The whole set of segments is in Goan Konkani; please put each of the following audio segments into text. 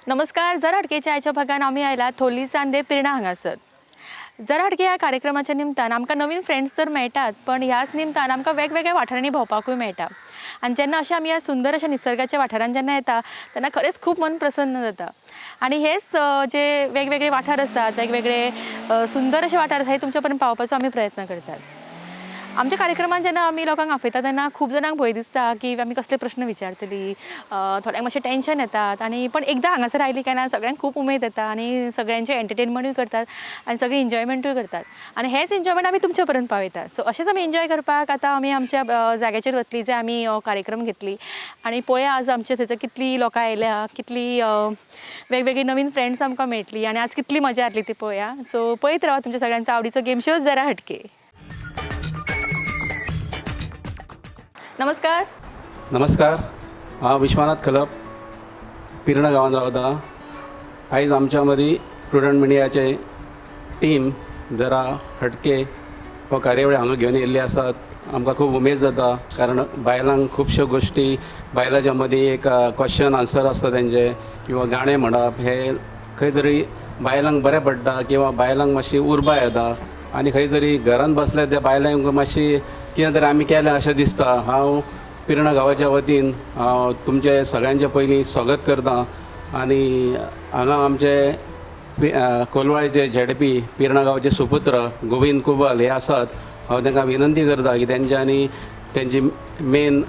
नमस्कार, जरा हटकेच्या आयच्या भागान आमी आयला थोली चांदे पिर्णा हांगासर। जरा हटके ह्या कार्यक्रमाच्या निमतान आमकां नवीन फ्रेंड्स तर मेळटात, पण ह्याच निमतान आमकां वेगवेगळ्या वाठारांनी भोंवपाकूय मेळटा। आनी जेन्ना अशें आमी ह्या सुंदर अशा निसर्गाच्या वाठारान जेन्ना येता तेन्ना खरेंच खूब मन प्रसन्न जाता। आनी हेच जे वेगवेगळे वाठार आसतात, वेगवेगळे सुंदर अशे वाठार आसा, हे तुमच्या पर्यंत पावपाचो आमी प्रयत्न करतात। आमच्या कार्यक्रमान जेन्ना आमी लोकांक आपयता तेन्ना खूब जाणांक भंय दिसता की आमी कसले प्रश्न विचारतली, थोड्यांक मातशें टेंशन येतात। आनी पण एकदां हांगासर आयली काय ना सगळ्यांक खूब उमेद येता आनी सगळ्यांचें एंटरटेनमेंटूय करतात आनी सगळें एन्जॉयमेंटूय करतात आनी हेच एन्जॉयमेंट आमी तुमच्या पर्यंत पावयतात। सो अशेंच आमी एन्जॉय करपाक आतां आमी आमच्या जाग्याचेर वतली, जे आमी कार्यक्रम घेतली आनी पळया आज आमच्या थंयसर कितली लोकां आयल्या, कितली वेगवेगळी नवीन फ्रेंड्स आमकां मेळटली आनी आज कितली मजा येतली ती पळोवया। सो पळयत रावा तुमच्या सगळ्यांचो आवडीचो गेम शो जरा हटके। नमस्कार। नमस्कार, हांव विश्वनाथ खलप, पिर्णा गांवांत रावता। आयज आमच्या मदीं प्रुडंट मिडियाचे टीम जरा हटके हो कार्यावळी हांगा घेवन येयल्ली आसात। आमकां खूब उमेद जाता, कारण बायलांक खुबश्यो गोश्टी, बायलांच्या मदीं एक क्वेश्चन आन्सर आसता तेंचे, किंवा गाणें म्हणप हे खंय तरी बायलांक बरें पडटा किंवा बायलांक मातशी उर्बा येता आनी खंय तरी घरांत बसल्या त्या बायलांक मातशी कितें तरी आमी केलें अशें दिसता। हांव पिर्णा गांवाच्या वतीन हांव तुमचें सगळ्यांचे पयलीं स्वागत करता आनी हांगा आमचे कोलवाळेचे झेडपी पिर्णा गांवचे सुपुत्र गोविंद कुबल हे आसात। हांव तांकां विनंती करता की तेंच्यांनी तेंची मेन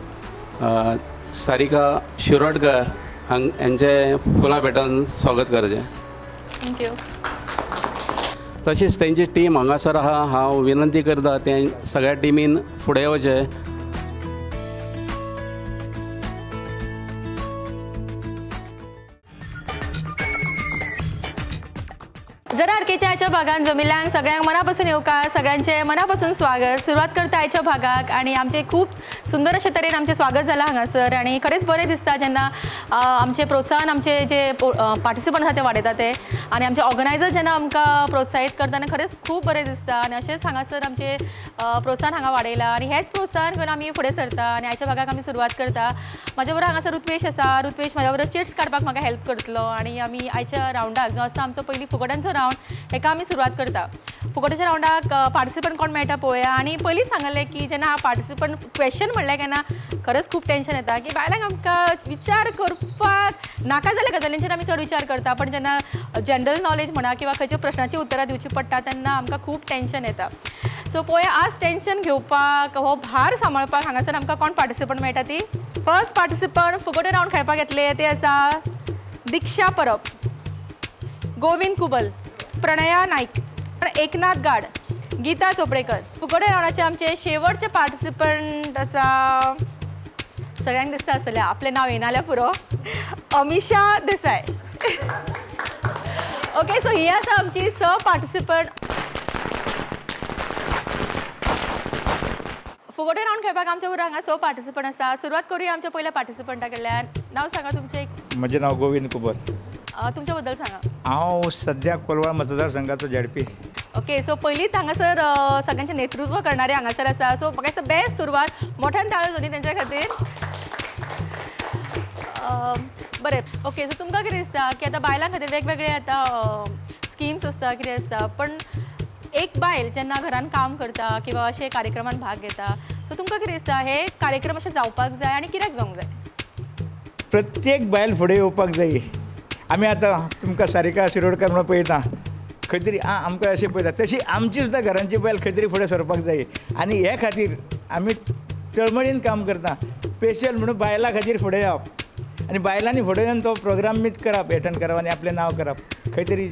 सारिका शिरोडकर हांग हेंचें फुलां भेटोवन स्वागत करचें। Thank you. तशीच तेंची टीम हांगासर आहा, हांव विनंती करता ते सगळ्या टिमीन फुडें येवचें। जरा हटकेच्या आयच्या भागान जमिल्ल्यांक सगळ्यांक मनापासून येवकार, सगळ्यांचे मनापासून स्वागत। सुरवात करता आयच्या भागाक आनी आमचे खूब सुंदर अशे तरेन आमचें स्वागत जालां हांगासर आनी खरेंच बरें दिसता जेन्ना आमचें प्रोत्साहन आमचे जे पार्टिसिपंट आसा ते वाडयता ते आनी आमचे ऑर्गनायजर जेन्ना आमकां प्रोत्साहीत करता तेन्ना खरेंच खूब बरें दिसता। आनी अशेंच हांगासर आमचें प्रोत्साहन हांगा वाडयलां आनी हेंच प्रोत्साहन घेवन आमी फुडें सरता आनी आयच्या भागाक आमी सुरवात करता। म्हाज्या बरोबर हांगासर ऋत्वेश आसा। ऋत्वेश म्हाज्या बरोबर चिट्स काडपाक म्हाका हेल्प करतलो आनी आमी आयच्या रावंडाक जो आसा आमचो पयलीं फुगड्यांचो रावंड हेका आमी सुरवात करता। फुगड्याच्या रावंडाक पार्टिसिपंट कोण मेळटा पळोवया। आनी पयलींच सांगलें की जेन्ना पार्टिसिपंट क्वेश्चन म्हणलें केन्ना खरेंच खूब टेंशन येता की बायलांक आमकां विचार करपाक नाका जाल्ल्या गजालींचेर आमी चड विचार करता, पण जेन्ना जनरल नॉलेज म्हणा किंवा खंयच्या प्रश्नाची उत्तरां दिवची पडटा तेन्ना आमकां खूब टेंशन येता। सो पळोवया आज टेंशन घेवपाक हो भार सांबाळपाक हांगासर आमकां कोण पार्टिसिपंट मेळटा ती फर्स्ट पार्टिसिपंट फुगोटे रावंड खेळपाक येतले ते आसा दीक्षा परब, गोविंद कुबल, प्रणया नाईक, एकनाथ गाड, गीता चोपडेकर। फुगोटे रावंडाचे आमचे शेवटचे पार्टिसिपंट आसा, सगळ्यांक दिसता आसतलें आपलें नांव येना पुरो, अमिशा देसाय। ओके, सो ही आसा आमची स पार्टिसिपंट। फुगोटे रावंड खेळपाक आमच्या बरोबर हांगा स पार्टिसिपंट आसा। सुरवात करूया आमच्या पयल्या पार्टिसिपंटा कडल्यान। नांव सांगा तुमचें। म्हजें नांव गोविंद कुबल। तुमच्या बद्दल सांगा। हांव सद्या कोलवाळ मतदारसंघाचो झेडपी। ओके, सो पयलींच हांगासर सगळ्यांचें नेतृत्व करणारे हांगासर आसा। सो म्हाका दिसता बेस्ट सुरवात मोठ्यान ताळयो जावनी तेंच्या खातीर। बरें, ओके, सो तुमकां कितें दिसता की आतां बायलां खातीर वेगवेगळे आतां स्किम्स आसता, कितें आसता, पण एक बायल जेन्ना घरान काम करता किंवा अशे कार्यक्रमान भाग घेता, सो तुमकां कितें दिसता हे कार्यक्रम अशे जावपाक जाय आनी कित्याक जावंक जाय? प्रत्येक बायल फुडें येवपाक जाय। आमी आतां तुमकां सारिका शिरोडकर म्हणून पळयता, खंय तरी आमकां अशें पळयता, तशी आमची सुद्दां घरांची बायल खंय तरी फुडें सरपाक जाय आनी हे खातीर आमी तळमळीन काम करता। स्पेशल म्हणून बायलां खातीर फुडें येवप आनी बायलांनी फुडें येवन तो प्रोग्राम मीत करप, एटंड करप आनी आपलें नांव करप, खंय तरी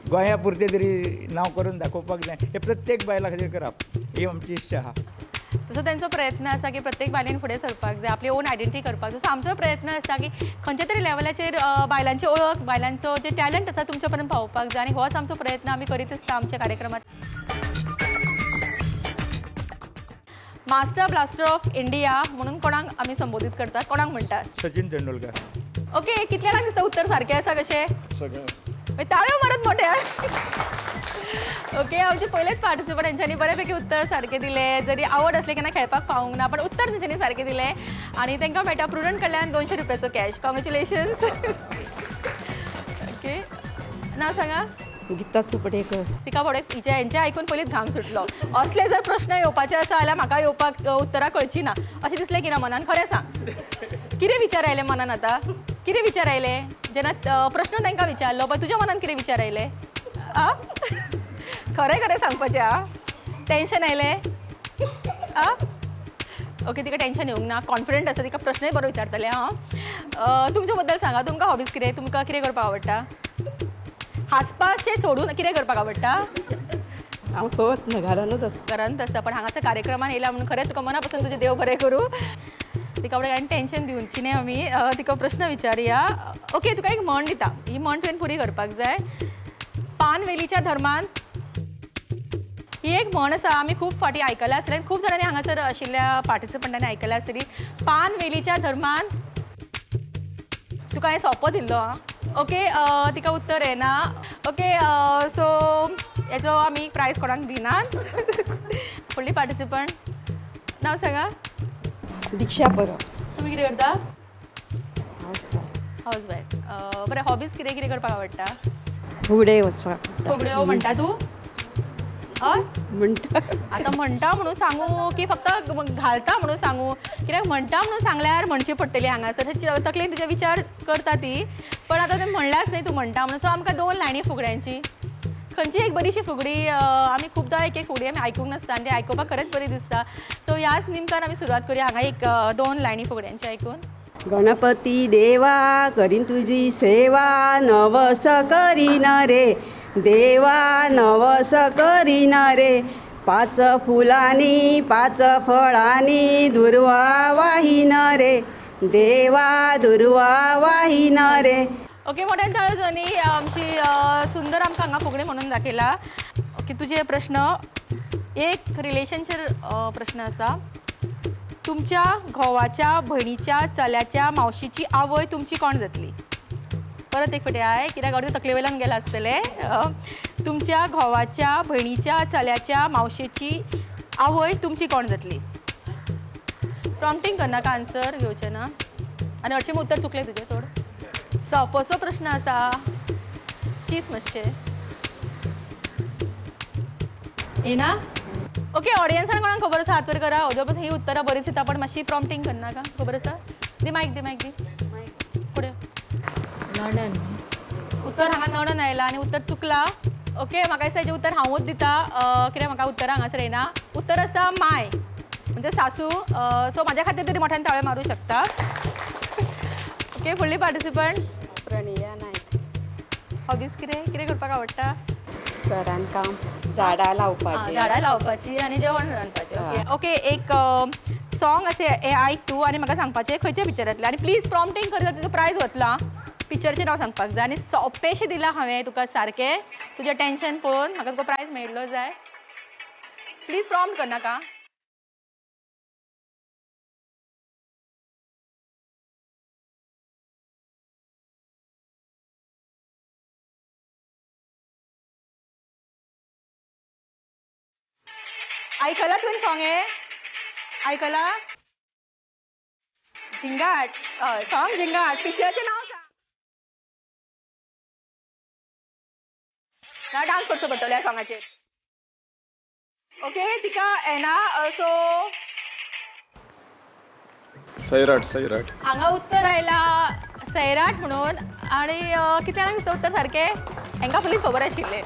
गोंया पुरतें तरी नांव करून दाखोवपाक जाय, हें प्रत्येक बायलां खातीर करप ही आमची इच्छा आसा। तसो तेंचो प्रयत्न आसा की प्रत्येक बायलेन फुडें सरपाक जाय, आपली ओन आयडेंटिटी करपाक। जसो आमचो प्रयत्न आसता की खंयच्या तरी लेवलाचेर बायलांची ओळख, बायलांचो जे टॅलंट आसा तुमच्या पर्यंत पावोवपाक जाय आनी होच आमचो प्रयत्न आमी करीत आसता आमच्या कार्यक्रमात। मास्टर ब्लास्टर ऑफ इंडिया म्हणून कोणाक आमी संबोधीत करतात, कोणाक म्हणटात? सचिन तेंडुलकर। ओके, कितल्यांक दिसता उत्तर सारकें आसा कशें? सगळें। ताळयो मारत मोठ्या। ओके, आमचे पयलेच पार्टिसिपंट हेंच्यांनी बऱ्यापैकी उत्तर सारकें दिलें। जरी आवड आसली केन्ना खेळपाक पावूंक ना, पण उत्तर तेंच्यांनी सारकें दिलें आनी तांकां मेळटा प्रुडंट कडल्यान 200 रुपयाचो कॅश। कॉंग्रेच्युलेशन्स। नाव सांगा. गीता चोपडेकर. तिका फुडें हिच्या हेंचे आयकून पयलींच घाम सुटलो. असले जर प्रश्न येवपाचे आसा जाल्यार म्हाका येवपाक उत्तरां कळची ना अशें दिसलें की ना मनान? खरें सांग, कितें विचार आयले मनान आतां? कितें विचार आयले जेन्ना प्रश्न तांकां विचारलो पळय, तुज्या मनान कितें विचार आयले? आ खरें खरें सांगपाचें. आ टेंशन आयलें? आ ओके, तिका टेंशन येवंक ना, कॉन्फिडंट आसा, तिका प्रश्नय बरो विचारतलें हांव. तुमच्या बद्दल सांगा, तुमकां हॉबीज कितें? तुमकां कितें करपाक आवडटा? हांसपाचें सोडून कितें करपाक आवडटा? हांव खंयच ना, घरानूच आसता. घरानूच आसता, पण हांगासर कार्यक्रमान येयला म्हणून खरेंच तुका मना पसून तुजें देव बरें करूं. तिका फुडें आनी टेंशन दिवची न्ही आमी. तिका प्रश्न विचारुया. ओके, तुका एक म्हण दिता, ही म्हण तुवें पुरी करपाक जाय. पानवेलीच्या धर्मान ही एक म्हण आसा, आमी खूब फावटी आयकल्या आसतलें, खूब जाणांनी हांगासर आशिल्ल्या पार्टिसिपंटांनी आयकल्या आसतली. पानवेलीच्या धर्मान तुका हांवें सोंपो दिल्लो. आं ओके, तिका उत्तर येना. ओके, सो हेजो आमी प्रायज कोणाक दिनात. फुडली पार्टिसिपंट, नांव सांगा. दीक्षा परब. तुमी कितें करता? House wife. House wife. बरें, हॉबीज कितें कितें करपाक आवडटा? फुगडे वचपाक. फुगड्यो म्हणटा तूं? हय म्हणटा. आतां म्हणटा म्हणून सांगू की फक्त घालता म्हणून सांगू? कित्याक म्हणटा म्हणून सांगल्यार म्हणची पडटली हांगासर, तकलेन तुजे विचार करता ती, पण आतां तें म्हणल्याच न्ही तूं म्हणटा म्हणून. सो आमकां दोन लायनी फुगड्यांची, खंयची एक बरीशी फुगडी, आमी खुबदां एक एक फुगडी आमी आयकूंक नासता आनी ती आयकुपाक खरेंच बरी दिसता. सो ह्याच निमतान आमी सुरवात करुया हांगा एक दोन लायनी फुगड्यांची आयकून. गणपती देवा करीन तुजी सेवा, नवस करीन रे देवा, नवस करीन रे, पांच फुलांनी पांच फळांनी दुर्वा वाहीन रे देवा, दुर्वा वाहीन रे. ओके, मोठ्यान ताळयो जोनी आमची सुंदर आमकां हांगा फुगडी म्हणून दाखयला. ओके, तुजे प्रश्न एक रिलेशनचेर प्रश्न आसा. तुमच्या घोवाच्या भयणीच्या चल्याच्या मावशीची आवय तुमची कोण जातली? परत एक फावटी आय, कित्याक अर्दे तकले वयल्यान गेला आसतलें. तुमच्या घोवाच्या भयणीच्या चल्याच्या मावशेची आवय तुमची कोण जातली? प्रॉम्प्टींग करनाका, आन्सर घेवचें ना. आनी हरशीं उत्तर चुकलें तुजें, सोड. सोंपोसो प्रश्न आसा, चीत मातशें येना. ओके, ऑडियन्सान कोणाक खबर आसा हात वयर करा. अदर पासून ही उत्तरां बरीच येता, पण मातशी प्रॉम्प्टींग करनाका. खबर आसा? दी मायक, दी मायक, दी फुडें. नणन. उत्तर हांगा नणन आयला आनी उत्तर चुकला. ओके, म्हाका दिसता हेजें उत्तर हांवूच दिता, कित्याक म्हाका उत्तरां हांगासर येना. उत्तर आसा माय, म्हणजे सासू. सो म्हाज्या खातीर तरी मोठ्यान ताळयो मारूं शकता. ओके, फुडली पार्टिसिपंट. प्रणिया नायक. हॉबीज कितें कितें करपाक आवडटा? घरान काम, झाडां लावपाची. झाडां लावपाची आनी जेवण रांदपाचें. ओके, एक सॉंग अशें हें आयक तूं आनी म्हाका सांगपाचें खंयच्या पिक्चरांतलें, आनी प्लीज प्रॉम्प्टींग कर, तुजो प्रायज वतलो. पिक्चरचें नांव सांगपाक जाय आनी सोंपेंशें दिलां हांवें तुका, सारकें तुजें टेंशन पळोवन म्हाका तुका प्रायज मेळिल्लो जाय. प्लीज प्रॉम्प्ट करनाका. आयकलां तुवें सॉंग हें? आयकलां? झिंगाट. हय, सॉंग झिंगाट. पिक्चराचें नांव सांग. ना डान्स करचो पडटलो ह्या सॉंगाचेर. ओके, तिका येना. सो सैराट. सैराट हांगा उत्तर आयला सैराट म्हणून. आनी कितल्या जाणांक दिसता उत्तर सारकें? हांकां पयलींच खबर आशिल्लें.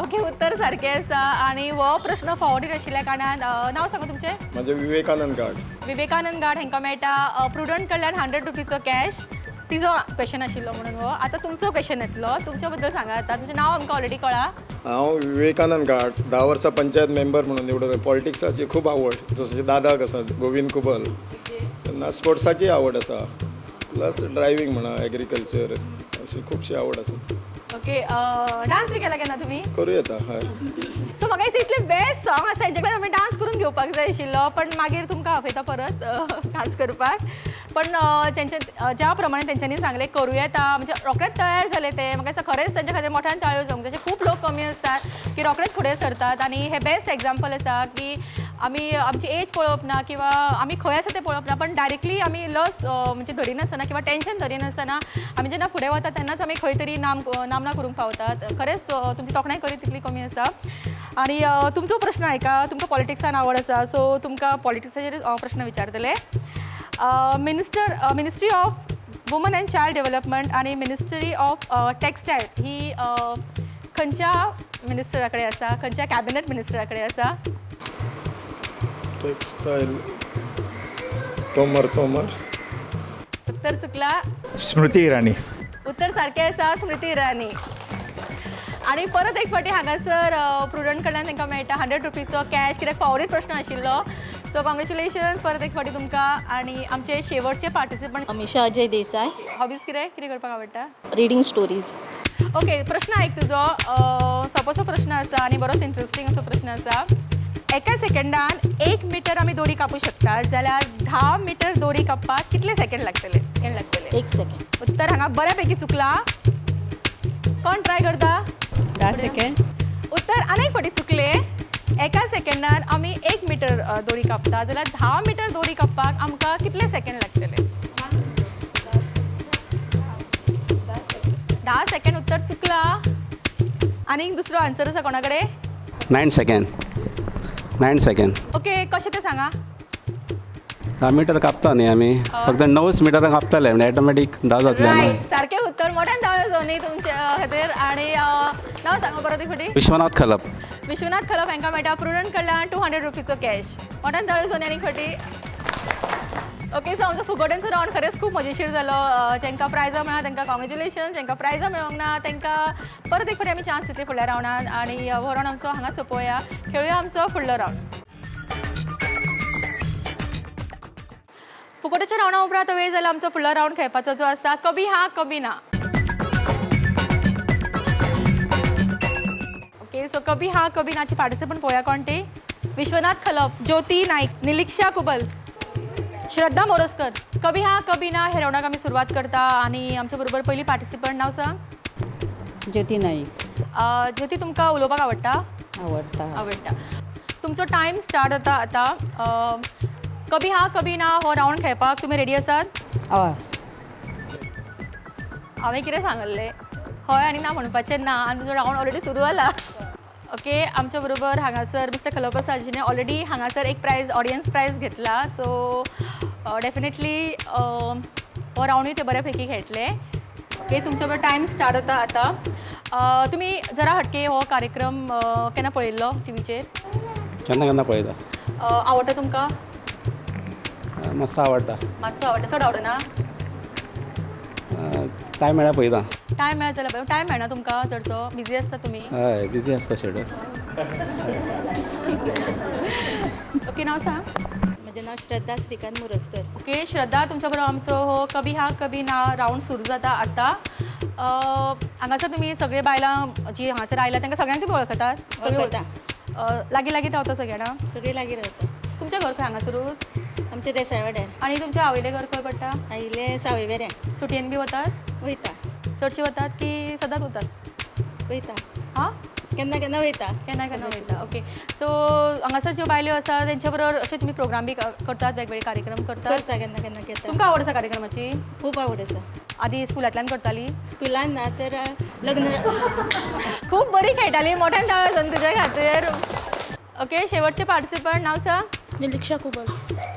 ओके, उत्तर सारकें आसा. आनी हो प्रश्न फॉवर्डीड आशिल्ल्या कारणान नांव सांगा तुमचें? म्हजें विवेकानंद गाड. विवेकानंद गाड हांकां मेळटा प्रुडंट कडल्यान 100 रुपीचो कॅश. तिजो क्वेश्चन आशिल्लो म्हणून हो. आतां तुमचो क्वेश्चन येतलो, तुमच्या बद्दल सांगा. आतां तुमचें नांव आमकां ऑलरेडी कळ्ळां. हांव विवेकानंद गाड, 10 वर्सां पंचायत मेंबर म्हणून निवडून. पॉलिटिक्साची खूब आवड, जशें दादाक आसा गोविंद कुबल, तेन्ना स्पोर्ट्साची आवड आसा, प्लस ड्रायव्हींग म्हणा, एग्रीकल्चर, अशी खुबशी आवड आसा. ओके, डान्स बी केला केन्ना तुमी? करूं येता. हय. सो म्हाका दिसता इतलें बेस्ट सॉंग आसा हेजे कडेन आमी डान्स करून घेवपाक जाय आशिल्लो, पण मागीर तुमकां आपयता परत डान्स करपाक. पण तेंच्या ज्या प्रमाणे तेंच्यांनी सांगलें करूं येता म्हणजे रोखडेच तयार जाले ते. म्हाका दिसता खरेंच तेंच्या खातीर मोठ्यान ताळयो जावंक जाय. खूब लोक कमी आसतात की रोखडेच फुडें सरतात आनी हे बेस्ट एग्जाम्पल आसा की आमी आमची एज पळोवप ना किंवा आमी खंय आसा तें पळोवप ना, पण डायरेक्टली आमी लस म्हणजे धरिनासतना किंवा टेंशन धरिनासतना आमी जेन्ना फुडें वता तेन्नाच आमी खंय तरी नामना करूंक पावतात. खरेंच तुमची तोखणाय करीत तितली कमी आसा. आनी तुमचो प्रश्न आयका, तुमकां पॉलिटिक्सान आवड आसा सो तुमकां पॉलिटिक्साचेर प्रश्न विचारतले. Ministry of woman and child development आनी मिनिस्ट्री ऑफ टेक्सटायल्स ही खंयच्या मिनिस्टरा कडेन आसा, खंयच्या कॅबिनेट मिनिस्टरा कडेन आसा? टेक्सटायल तोमर. तोमर उत्तर चुकला. स्मृती इराणी. उत्तर सारकें आसा, स्मृती इराणी. आनी परत एक फावटी हांगासर प्रुडंट कडल्यान तांकां मेळटा 100 रुपीचो कॅश, कित्याक फावरीट प्रश्न आशिल्लो. सो कॉंग्रेच्युलेशन्स परत एक फावटी तुमकां. आनी आमचे शेवटचे पार्टिसिपंट अमिशा अजय देसाय. हॉबीज कितें कितें करपाक आवडटा? Reading stories. Okay, प्रश्न आयक तुजो सोपोसो प्रश्न आसा आनी बरोच इंट्रस्टींग असो प्रश्न आसा. एका सेकंडान 1 मिटर आमी दोरी कापूं शकता जाल्यार 10 मिटर दोरी कापपाक कितले सेकंड लागतले? 1 सेकंड. उत्तर हांगा बऱ्यापैकी चुकला. कोण ट्राय करता? 10 सेकंड. उत्तर आनी एक फावटी चुकले. एका सेकंडान आमी 1 मिटर दोरी कापता जाल्यार 10 मिटर दोरी कापपाक आमकां कितले सेकंड लागतले? 10 सेकंड. उत्तर चुकला. आनी दुसरो आन्सर आसा कोणा कडेन? 9 सेकंड. 9 सेकंड. ओके, कशें तें सांगा? 10 मिटर कापता न्ही आमी, फक्त 9 मिटरां कापताले म्हणजे ऑटोमॅटीक 10 जातले. रायट, सारकें उत्तर. मोठ्यान ताळयो जावनी तुमचे खातीर. आनी नांव सांगा परत एक फावटी. विश्वनाथ खलप. विश्वनाथ खलप हांकां मेळटा प्रुडंट कडल्यान 200 रुपीचो कॅश. मोठ्यान ताळयो जावनी आनी फावटी. ओके, सो आमचो फुगोट्यांचो रावंड खरेंच खूब मजेशीर जालो. जांकां प्रायजां मेळ्ळा तांकां कॉंग्रेच्युलेशन, जांकां प्रायजां मेळोंक ना तांकां परत एक फावटी आमी चान्स दितली फुडल्या रावंडान. आनी हो रावंड आमचो हांगा सोंपोवया. खेळुया आमचो फुडलो रावंड. फुगोट्याच्या रावंडा उपरांत वेळ जाला आमचो फुडलो रावंड खेळपाचो जो आसता कभी हा कभी ना. ओके, सो कभी हा कभी नाची पार्टिसिपंट पळोवया कोण ती. विश्वनाथ खलप, ज्योती नाईक, निलिक्षा कुबल, श्रद्धा मोरजकर. कभी हा कभी ना हे रावंडाक आमी सुरवात करता. आनी आमच्या बरोबर पयली पार्टिसिपंट, नांव सांग. ज्योती नाईक. ज्योती, तुमकां उलोवपाक आवडटा? आवडटा. आवडटा. तुमचो टायम स्टार्ट जाता आतां. कभी हा कभी ना हो रावंड खेळपाक तुमी रेडी आसात? हय. हांवें कितें सांगल्लें? हय आनी ना म्हणपाचें ना, आनी तुजो रावंड ऑलरेडी सुरू जाला. ओके, आमच्या बरोबर हांगासर मिस्टर खलप आसा जिणे ऑलरेडी हांगासर एक प्रायज, ऑडियन्स प्रायज घेतला. सो डेफिनेटली हो रावंडूय ते बऱ्या पैकी खेळटले. ओके, तुमच्या बरोबर टायम स्टार्ट जाता आतां. तुमी जरा हटके हो कार्यक्रम केन्ना पळयल्लो टिवीचेर? केन्ना केन्ना पळयता. आवडटा तुमकां? मातसो आवडटा. मातसो आवडटा, चड आवडना? टायम मेळ्ळ्यार पळयता. टायम मेळत जाल्यार टायम मेळना तुमकां चडसो, बिजी आसता तुमी? हय, बिजी आसता शेड्यूल. ओके, नांव सांग. म्हजें नांव श्रद्धा श्रीकांत मोरजकर. ओके श्रद्धा, तुमच्या बरोबर आमचो हो कभी हा कभी ना रावंड सुरू जाता आतां. हांगासर तुमी सगळे बायलां जी हांगासर आयला तांकां सगळ्यांक तुमी वळखतात? वळखता. लागीं लागीं रावता सगळ्यांना? सगळीं लागीं रावता. तुमचें घर खंय हांगासरूच? आमचें देसाय वाड्यार. आनी तुमच्या आवयलें घर खंय पडटा? आयिल्लें सावयवेऱ्यां. सुटयेन बी वतात? वयता. चडशीं वतात की सदांच वतात? वयता. हां, केन्ना केन्ना वयता. केन्ना केन्ना वयता. ओके, सो हांगासर ज्यो बायल्यो आसा तेंच्या बरोबर अशे तुमी प्रोग्राम बी करतात, वेगवेगळे कार्यक्रम करतात? करता, केन्ना केन्ना करता. तुमकां आवड आसा कार्यक्रमाची? खूब आवड आसा. आदी स्कुलांतल्यान करताली? स्कुलान ना तर लग्न. खूब बरी खेळटाली, मोठ्यान ताळयो जावन तुज्या खातीर. ओके, शेवटचे पार्टिसिपंट, नांव सांग. निलिक्षा कुबल.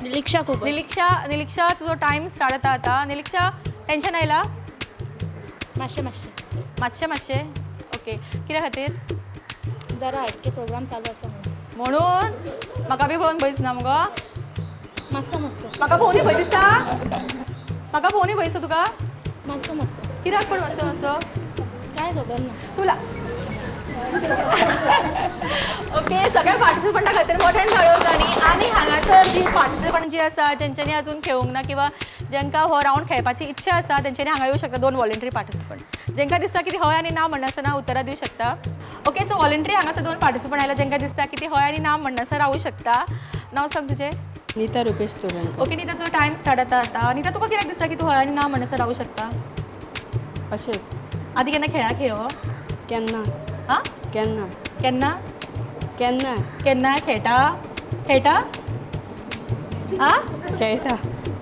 निलिक्षा कुबल. निलिक्षा, निलिक्षा तुजो टायम स्टार्ट जाता आतां. निलिक्षा, टेंशन आयला? मातशें मातशें. मातशें मातशें. ओके, कित्या खातीर? जरा हटके प्रोग्राम चालू आसा म्हणून. म्हाका बी पळोवन भंय दिसना मुगो? मातसो मातसो. म्हाका पळोवनूय भंय दिसता? म्हाका पळोवनूय भंय दिसता तुका? मातसो मातसो. कित्याक पण मातसो मातसो? काय खबर ना तुला. ओके, सगळ्या पार्टिसिपंटा खातीर मोठ्यान ताळयो जाली. आनी हांगासर जी पार्टिसिपंट जी आसा जेंच्यांनी अजून खेळूंक ना किंवा जांकां हो रावंड खेळपाची इच्छा आसा तेंच्यांनी हांगा येवं शकता. 2 वॉलंटरी पार्टिसिपंट जांकां दिसता की हय आनी ना म्हणनासतना उतरां दिवं शकता. ओके, सो वॉलंटरी हांगासर 2 पार्टिसिपंट आयला जांकां दिसता की ती हय आनी ना म्हणनासतना रावूं शकता. नांव सांग तुजें. नीता रुपेश चोडणकर. ओके नीता, तुजो टायम स्टार्ट जाता आतां. नीता, तुका कित्याक दिसता की तूं हय आनी ना म्हणसर रावूं शकता? अशेंच. आदी केन्ना खेळा खेळ हो? केन्ना. आं, केन्ना. केन्ना केन्ना केन्ना खेळटा? खेळटा? आं, खेळटा.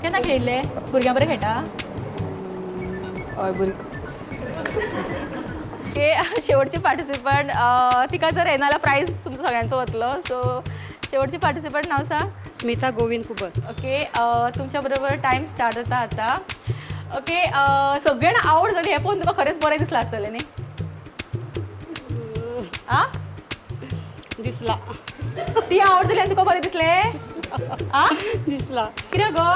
केन्ना खेळिल्ले? भुरग्यां बरें खेळटा? हय, भुरगीं. ओके, शेवटची पार्टिसिपंट, तिका जर येना जाल्यार प्रायज तुमचो सगळ्यांचो वतलो. सो शेवटची पार्टिसिपंट, नांव सांग. स्मिता गोविंद कुबर. ओके, तुमच्या बरोबर टायम स्टार्ट जाता आतां. ओके, सगळ्यांना आवड जाली हें पळोवन तुका खरेंच बरें दिसलां आसतलें न्ही? आं, दिसला. ती आवड जाली आनी तुका बरें दिसलें? आं, दिसला. कित्याक गो?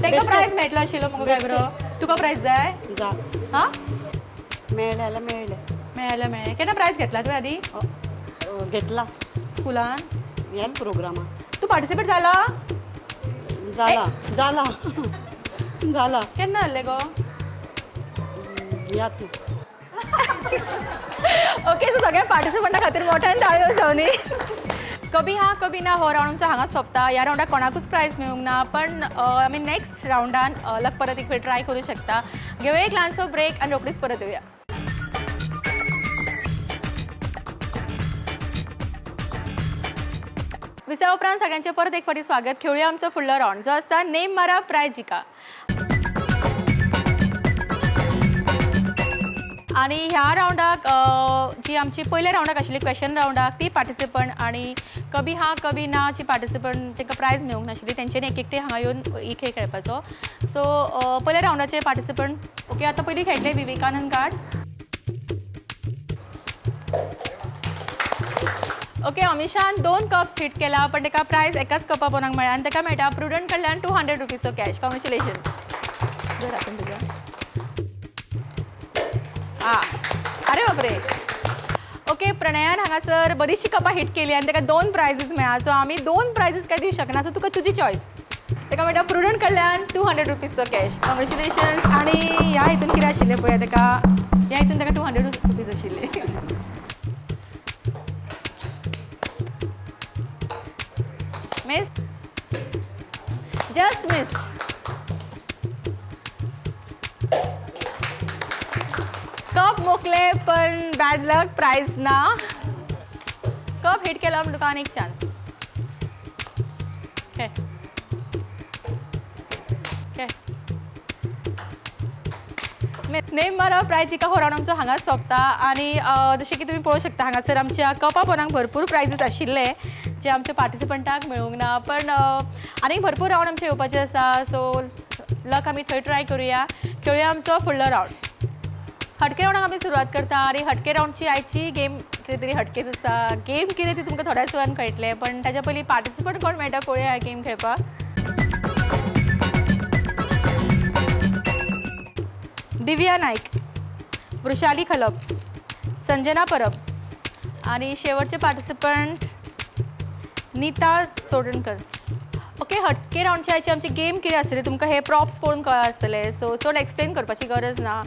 तांकां प्रायज मेळटलो आशिल्लो मुगो काय बरो? तुका प्रायज जाय? जा. आं, मेळ्ळें जाल्यार मेळ्ळें. मेळ्ळें मेळ्ळें. केन्ना प्रायज घेतला तुवें आदी? घेतला. स्कुलान ह्या प्रोग्रामा. तूं पार्टिसिपेट जाला? जाला जाला जाला. केन्ना जाल्लें गो? याद. ओके, सो सगळ्या पार्टिसिपंटा खातीर मोठ्यान ताळयो जावनी. कभी हा कभी ना हो रावंड आमचो हांगाच सोंपता. ह्या रावंडाक कोणाकूच प्रायज मेळूंक ना, पण आमी नेक्स्ट रावंडान लक परत एक फावट ट्राय करूं शकता. घेवया एक ल्हानसो ब्रेक आनी रोखडीच परत येवया. विसा उपरांत सगळ्यांचे परत एक फावटी स्वागत. खेळुया आमचो फुडलो रावंड जो आसता नेम मारा प्रायज जिका. आनी ह्या रावंडाक जी आमची पयल्या रावंडाक आशिल्ली क्वेशन रावंडाक ती पार्टिसिपंट आनी कभी हा कभी ना ची पार्टिसिपंट जेका प्रायज मेळूंक नाशिल्ली तेंच्यांनी एक एकटे हांगा येवन ही खेळ खेळपाचो. सो पयल्या रावंडाचे पार्टिसिपंट, ओके, आतां पयलीं खेळटले विवेकानंद घाट. ओके, अमिशान 2 कप्स हिट केला, पण ताका प्रायज एकाच कपा पोनाक मेळ्ळा आनी ताका मेळटा प्रुडंट कडल्यान 200 रुपीजचो कॅश. कॉंग्रेच्युलेशन. जर आपूण तुज्या आ, अरे बापरे. ओके, प्रणयान हांगासर बरीचशी कपां हिट केली आनी ताका 2 प्रायजीस मेळ्ळा. सो आमी 2 प्रायजीस काय दिवंक शकना, सो तुका तुजी चॉयस. ताका मेळटा प्रुडंट कडल्यान 200 रुपीजचो कॅश. कॉंग्रेच्युलेशन्स. आनी ह्या हितून कितें आशिल्लें पळया ताका, ह्या हितून ताका 200 रुपीज आशिल्ले. Miss, just missed. Cup मोकले पण बॅड लक, प्रायज ना. कप हिट केला म्हण तुका आनी एक चान्स. खेळ खेळ. नेम मारा प्रायज जिका हो रावंड आमचो हांगाच सोंपता. आनी जशें की तुमी पळोवंक शकता हांगासर आमच्या कपा पोनाक भरपूर प्रायजीस आशिल्ले जे आमच्या पार्टिसिपंटाक मेळूंक ना, पण आनीक भरपूर रावंड आमचे येवपाचे आसा. सो लक आमी थंय ट्राय करुया. खेळुया आमचो फुडलो रावंड. हटके रावंडाक आमी सुरवात करता. आनी हटके रावंडची आयची गेम कितें तरी हटकेच आसा. गेम कितें ती तुमकां थोड्याच वेळान कळटलें, पण ताच्या पयलीं पार्टिसिपंट कोण मेळटा पळोवया गेम खेळपाक. दिव्या नायक, वृशाली खलप, संजना परब आनी शेवटचे पार्टिसिपंट नीता चोडणकर. ओके, हटके रावंडची आयची आमची गेम कितें आसतली तुमकां हे प्रॉप्स पळोवन कळ्ळां आसतलें. सो चड एक्सप्लेन करपाची गरज ना.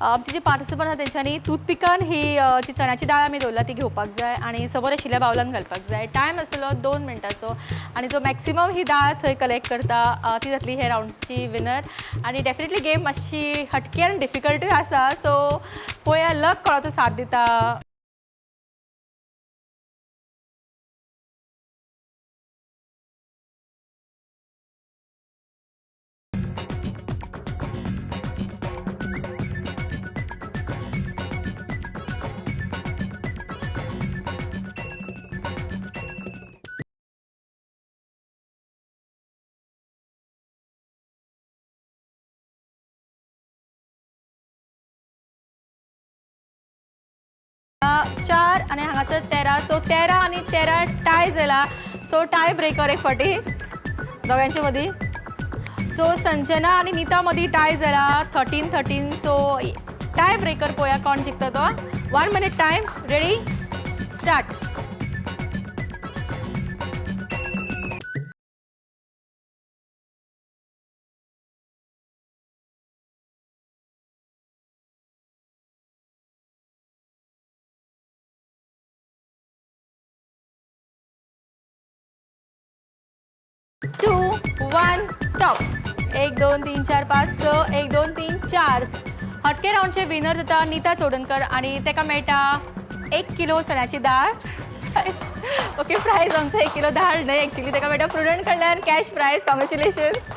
आमची जी पार्टिसिपंट आसा तेंच्यांनी टूथपिकान ही जी चण्याची दाळ आमी दवरला ती घेवपाक जाय आनी समोर आशिल्ल्या बावलान घालपाक जाय. टायम आसलो 2 मिनटाचो आनी जो मॅक्सिमम ही दाळ थंय कलेक्ट करता ती जातली हे रावंडची विनर. आनी डेफिनेटली गेम मातशी हटके आनी डिफिकल्टूय आसा. सो पळोवया लक कोणाचो साथ दिता. 4 आनी हांगासर 13. सो 13 आनी 13 टाय जाला. सो टाय ब्रेकर एक फावटी दोगांचे मदीं. सो संजना आनी नीता मदीं टाय जाला 13 13. सो टाय ब्रेकर पळोवया कोण जिखता तो. 1 minute time, ready, start. 2 1 stop. 1 2 3 4 5 6 1 2 3 4. हटके रावंडचे विनर जाता नीता चोडणकर आणि तेका मेळटा 1 किलो चण्याची दाळ. ओके, प्रायज आमचो 1 किलो दाळ न्हय, एक्चुली तेका मेळटा प्रुडंट कडल्यान कॅश प्रायज. कॉंग्रेच्युलेशन्स.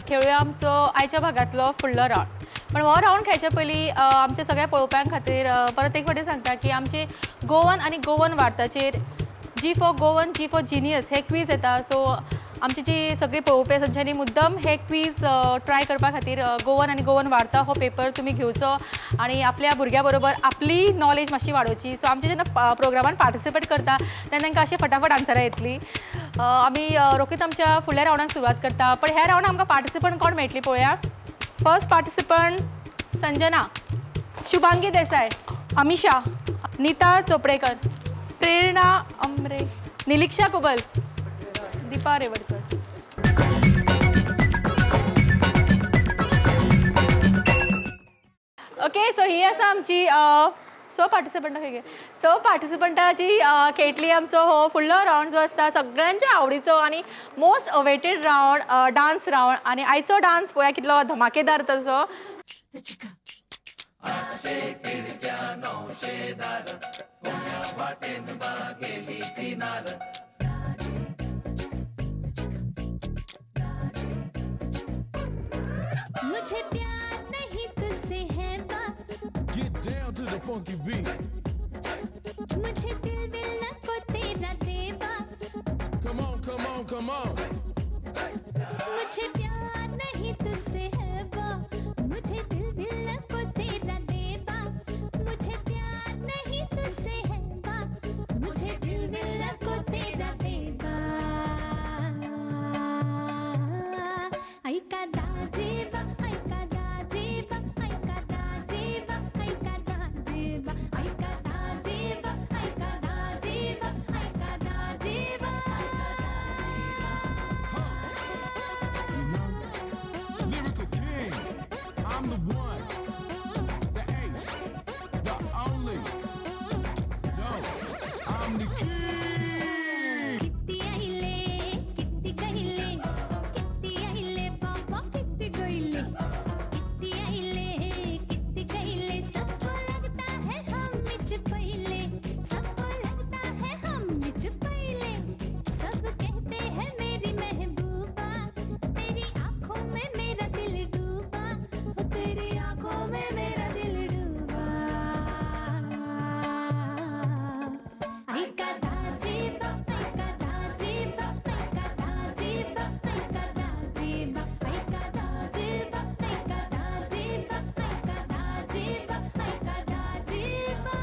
खेळुया आमचो आयच्या भागांतलो फुडलो रावंड. पण हो रावंड खेळचे पयलीं आमच्या सगळ्या पळोवप्यां खातीर परत एक फावटी सांगता की आमचे गोवन आनी गोवन वार्ताचेर G for Goan, G for genius हे क्वीज येता. सो आमची जी सगळी पळोवपी आसा तांच्यांनी मुद्दम हे क्वीज ट्राय करपा खातीर गोवन आनी गोवन वार्ता हो पेपर तुमी घेवचो आनी आपल्या भुरग्या बरोबर आपली नॉलेज मातशी वाडोवची. सो आमचे जेन्ना प्रोग्रामान पार्टिसिपेट करता तेन्ना तांकां अशें फटाफट आन्सरां येतली. आमी रोखडीच आमच्या फुडल्या रावंडाक सुरवात करता. पण ह्या रावंडाक आमकां पार्टिसिपंट कोण मेळटली पळोवया. First participant Sanjana, Shubhangi Desai, Amisha, Nita Chopdekar, Prerna Amre, Niliksha Kubal, Deepa Revadkar. Okay, so ही आसा आमची स पार्टिसिपंटां खंय स पार्टिसिपंटाची खेळटली आमचो हो फुडलो रावंड जो आसता सगळ्यांच्या आवडीचो आनी most awaited round, dance round. आनी आयचो डान्स पळोवया कितलो धमाकेदार तसो. मुझे प्यार नहीं तुझसे है बा. Get down to the funky beat. मुझे दिल दिल न को तेरा देवा. Come on, come on, come on. मुझे प्यार नहीं तुझसे है बा. मुझे दिल दिल न को तेरा देवा. मुझे प्यार नहीं तुझसे है बा. मुझे दिल दिल न को तेरा देवा. ऐका दाजीबा, ऐका दाजीबा, ऐका दाजीबा, ऐका दाजीबा, ऐका दाजीबा, ऐका दाजीबा, ऐका Dajiba. Lyrical king, I'm the one, the ace, the only, dope. I'm the king. किती आहिले, किती गहिले, किती आहिले बाबा, किती गहिले, किती आहिले, किती गहिले. सबको लगता है हम मिच पहिले, सबको लगता है हम मिच पहिले. सब कहते हैं मेरी महबूबा, तेरी आंखों में मेरा दिल डूबा, तेरी आंखों में मेरा दिल डूबा. ऐका दाजीबा, ऐका दाजीबा, ऐका दाजीबा, ऐका दाजीबा, ऐका दाजीबा, ऐका दाजीबा, ऐका दाजीबा, ऐका Dajiba.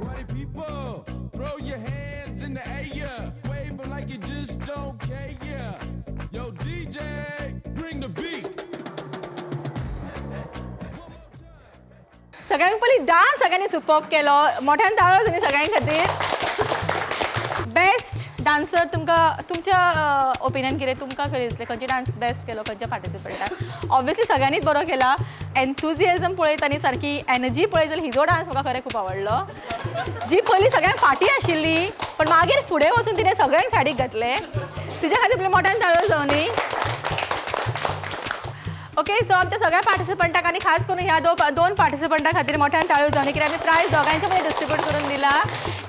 Party people, throw your hands in the air, wave 'em like you just don't care. Yo, DJ, bring the beat. सगळ्यांक पयलीं डान्स सगळ्यांनी सुपर्ब केलो. मोठ्यान ताळो जाली सगळ्यां खातीर. बेस्ट डान्सर तुमकां तुमच्या ओपिनियन कितें, तुमकां खंय दिसलें खंयचे डान्स बेस्ट केलो खंयच्या पार्टिसिपंटान? ऑब्वियसली सगळ्यांनीच बरो केला. एन्थुजियाजम पळयत आनी सारकी एनर्जी पळयत जाल्यार हिजो डान्स म्हाका खरें खूब आवडलो. जी पयलीं सगळ्यांक फाटीं आशिल्ली पण मागीर फुडें वचून तिणें सगळ्यांक साडीक घातले, तिच्या खातीर आपल्या मोठ्यान ताळो जावनी. ओके, सो आमच्या सगळ्या पार्टिसिपंटाक आनी खास करून ह्या दोन पार्टिसिपंटा खातीर मोठ्यान ताळयो जावनी, कित्याक आमी प्रायज दोगांयच्या मदीं डिस्ट्रिब्यूट करून दिला.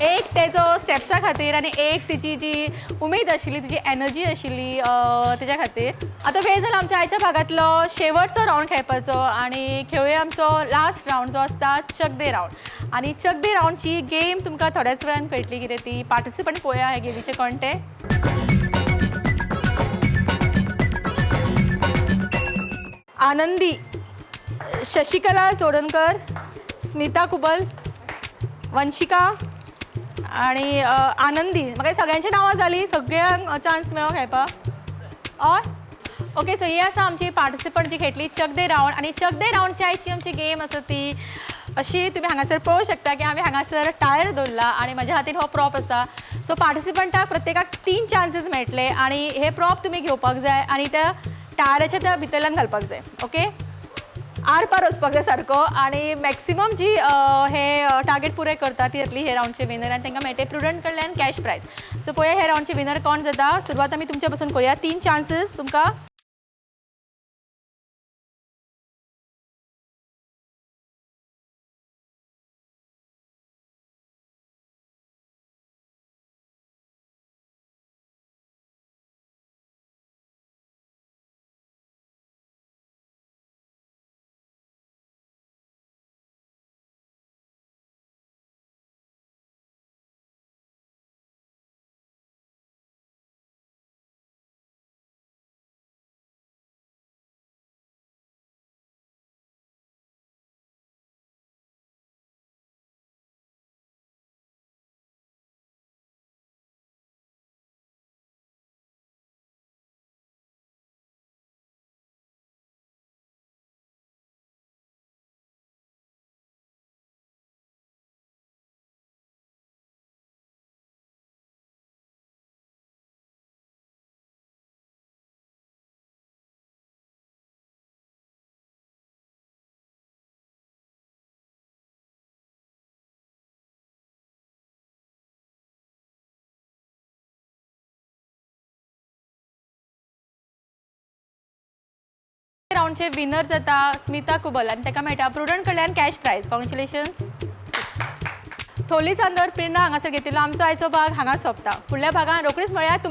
एक तेजो स्टेप्सा खातीर आनी एक तिची जी उमेद आशिल्ली, तिची एनर्जी आशिल्ली तिच्या खातीर. आतां वेळ जाला आमच्या आयच्या भागांतलो शेवटचो रावंड खेळपाचो आनी खेळुया आमचो लास्ट रावंड जो आसता चक दे रावंड. आनी चक दे रावंडची गेम तुमकां थोड्याच वेळान कळटली कितें ती. पार्टिसिपंट पळोवया ह्या गेमीचे कोण ते. आनंदी, शशिकला चोडणकर, स्मिता कुबल, वंशिका आणि आनंदी. म्हाका सगळ्यांची नांवां जाली, सगळ्यांक चान्स मेळो खेळपाक. हय, ओके, सो ही आसा आमची पार्टिसिपंट जी खेळटली चक दे रावंड. आनी चक दे रावंडची आयची आमची गेम आसा ती अशी तुमी हांगासर पळोवंक शकता की आमी हांगासर टायर दवरला आनी म्हज्या हातीन हो प्रॉप आसा. सो पार्टिसिपंटाक प्रत्येकाक 3 चान्सीस मेळटले आनी हे प्रॉप तुमी घेवपाक जाय आनी त्या टायराच्या त्या भितरल्यान घालपाक जाय. ओके, आर पार वचपाक जाय सारको आनी मॅक्सिमम जी हे टार्गेट पुरें करता ती जातली हे रावंडचे विनर आनी तांकां मेळटा प्रुडंट कडल्यान कॅश प्रायज. सो पळोवया हे रावंडचे विनर कोण जाता. सुरवात आमी तुमच्या पासून करूया. 3 चान्सीस तुमकां. रावंडचे विनर जाता स्मिता कुबल आनी ताका मेळटा प्रुडंट कडल्यान cash prize. Congratulations. Tholi Chandor प्रेरणा हांगासर घेतिल्लो आमचो आयचो भाग हांगा सोंपता. फुडल्या भागान रोखडीच मेळया तुमच्या.